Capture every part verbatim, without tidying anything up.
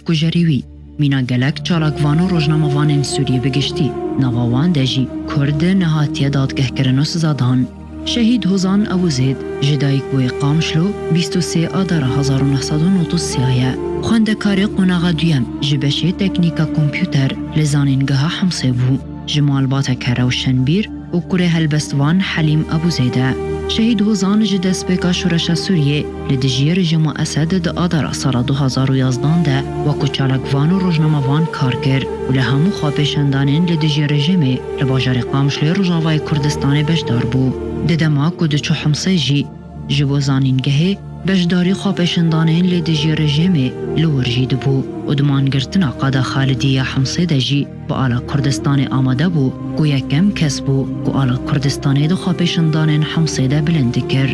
kujerî wî, mîna gelek çalakvan û rojnamevanên Sûriyê bi giştî, nava wan de jî Kurd nehatiye dadgehkirin û sizadan. Şehîd Hozan Ebûzêd ji dayik bûye Qamişlo, bîst û sê Adara hezar û neh sed û nod û sê ye. Xwendekarê qonaxa duyem ji beşê teknîka kompûter li Zanîngeha Himsê bû. Ji malbateke rewşenbîr û kurê helbestvan Helîm Ebûzêd e. Şehîd Hozan ji destpêka şoreşa Sûriyê li dijî rejîma Esed di Adara sala du hazar û yazdan de wekû çalakvan û rojnamevan kar kir û li hemû xwepêşandanên li dijî rejîmê li bajarê Qamişloyê Rojavayê Kurdistanê beşdar bû. Di dema ku diçû Himsê jî ji bo zanîngehê beşdarî xwepêşandanên li dijî rejîmê li wir jî dibû û di mangirtina qada Xalidî ya Himsê de jî bi ala Kurdistanê amade bû ku yekem kes bû ku ala Kurdistanê di xwepêşandanên Himsê de bilind dikir.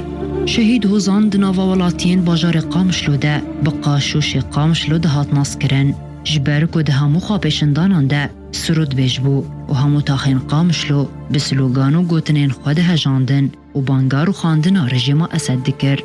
Şehîd Hozan di nava welatiyên bajarê Qamişlo de bi Qaşûşê Qamişlo dihat naskirin. Ji ber ku di hemû xwepêşandanan de sirûdbêj bû û hemû taxên Qamişlo bi slogan û gotinên xwe dihejandin û banga rûxandina rejîma Esed dikir.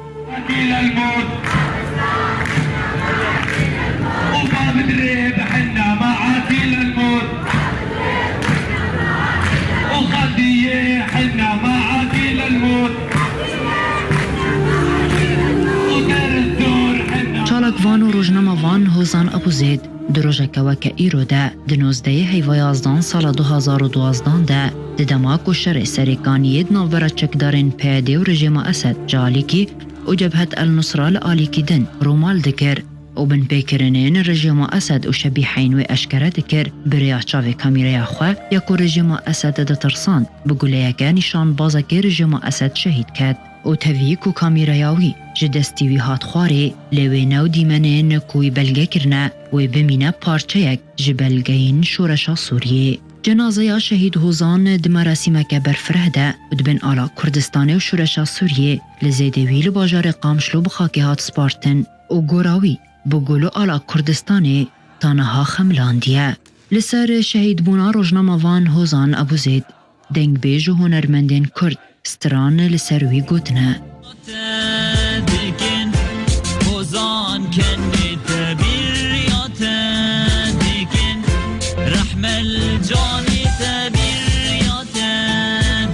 Çalakvan û rojnamevan Hozan Ebûzêd di rojeke weke îro de, di nozdehê heyva yazdan sala du hazar û duwazdan de, di dema ku şerê serêkaniyê di navbera çekdarên P Y D û rejîma Esed ji alîkî û Cebhet El Nusra li alîkî din rûmal dikir û binpêkirinên rejîma Esed û şebîheyên wê eşkere dikir, bi rêya çavê kamîreya xwe ya ku rejîma Esed ditirsand, bi guleyeke nîşanbazekê rejîma Esed şehîd ket û tevî ku kamîreya wî ji destî wî hat xwarê, lê wê new dîmenên ku wî belge kirine, wê bimîne parçeyek ji belgeyên şoreşa Sûriyê. Cenazeya Şehîd Hozan di merasîmeke berfireh de û di bin ala Kurdistanê û şoreşa Sûriyê li zêdê wî li bajarê Qamişlo bi xakê hat spartin û gora wî bi gul û ala Kurdistanê ta niha xemilandiye. Li ser şehîdbûna rojnamevan Hozan Ebûzêd, dengbêj û hunermendên Kurd stran li ser wî gotine. Te dikin, Hozan kennê te birya te dikin, Rehmel canê te birya te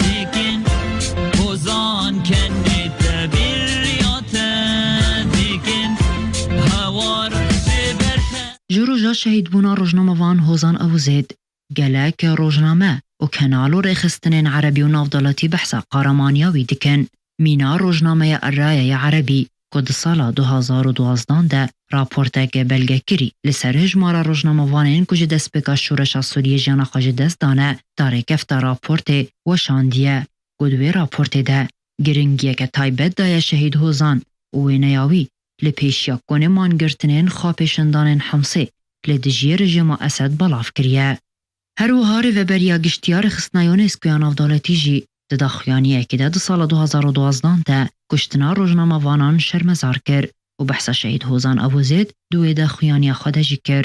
dikin, Hozan kennê te birya te dikin, hawar ji ber te. Ji roja şehîdbûna rojnamevan Hozan Ebûzêd, gelek rojname û kenal û rêxistinên erebî û navdelatî behsa qaramaniya wî dikin. Mîna rojnameya Erraya ya Erebî ku di sala du hazar û duwazdan de raporteke belgekirî li ser hijmara rojnamevanên ku ji destpêka şoreşa Sûriyê jiyana xwe ji dest dane, darêkefta raportê weşandiye ku di wê raportê de giringiyeke taybet daye Şehîd Hozan û wêneya wî li pêşiya konê mangirtinên xwepêşandanên Himsê li dijî rejîma Esed belav kiriye. Her wiha Rêveberiya Giştî ya Rêxistina UNESCO ya Navdewletî jî di daxuyaniyekê de di sala du hazar û duwazdan de kuştina rojnamevanan şermezar kir û behsa Şehîd Hozan Ebûzêd di wê daxuyaniya xwe de jî kir.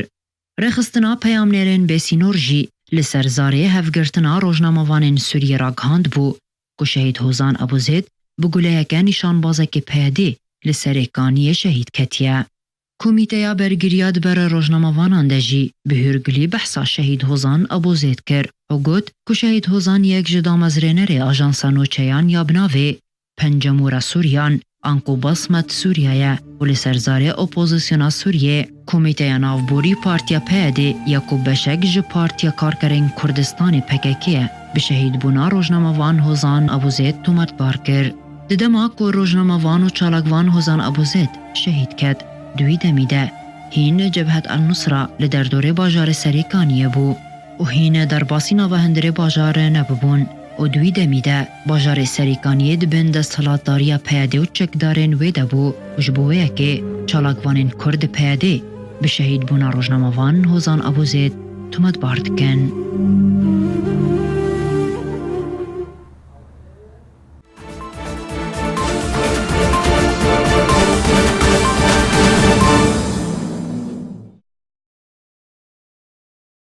Rêxistina Peyamnêrên Bêsînor jî li ser zarê hevgirtina rojnamevanên Sûriyê ragihand bû ku Şehîd Hozan Ebûzêd bi guleyeke nîşanbazekî P Y D li Serêkaniyê şehîd ketiye. Komîteya Bergiriya di ber rojnamevanan de jî bi hûrgilî behsa Şehîd Hozan Ebûzêd kir û got ku Şehîd Hozan yek ji damezrênerê Ajansa Nûçeyan ya bi navê Pencemûra Sûriyan, anku Basmet Sûriye ye û li ser zarê opozisyona Sûriyê, Komîteya Navborî Partiya P Y D ya ku beşek ji Partiya Karkerên Kurdistanê P K K ye, bi şehîdbûna rojnamevan Hozan Ebûzêd tometbar kir. Di dema ku rojnamevan û çalakvan Hozan Ebûzêd şehîd ket, di wî demî de hîn Cebhet El Nusra li derdorê bajarê Serêkaniyê bû û hîn derbasî nava hundirê bajar nebibûn û di wî demî de bajarê Serêkaniyê di bin desthilatdariya P Y D û çekdarên wê de bû û ji bo wê yekê çalakvanên Kurd di P Y D bi şehîdbûna rojnamevan Hozan Ebûzêd tometbar dikin.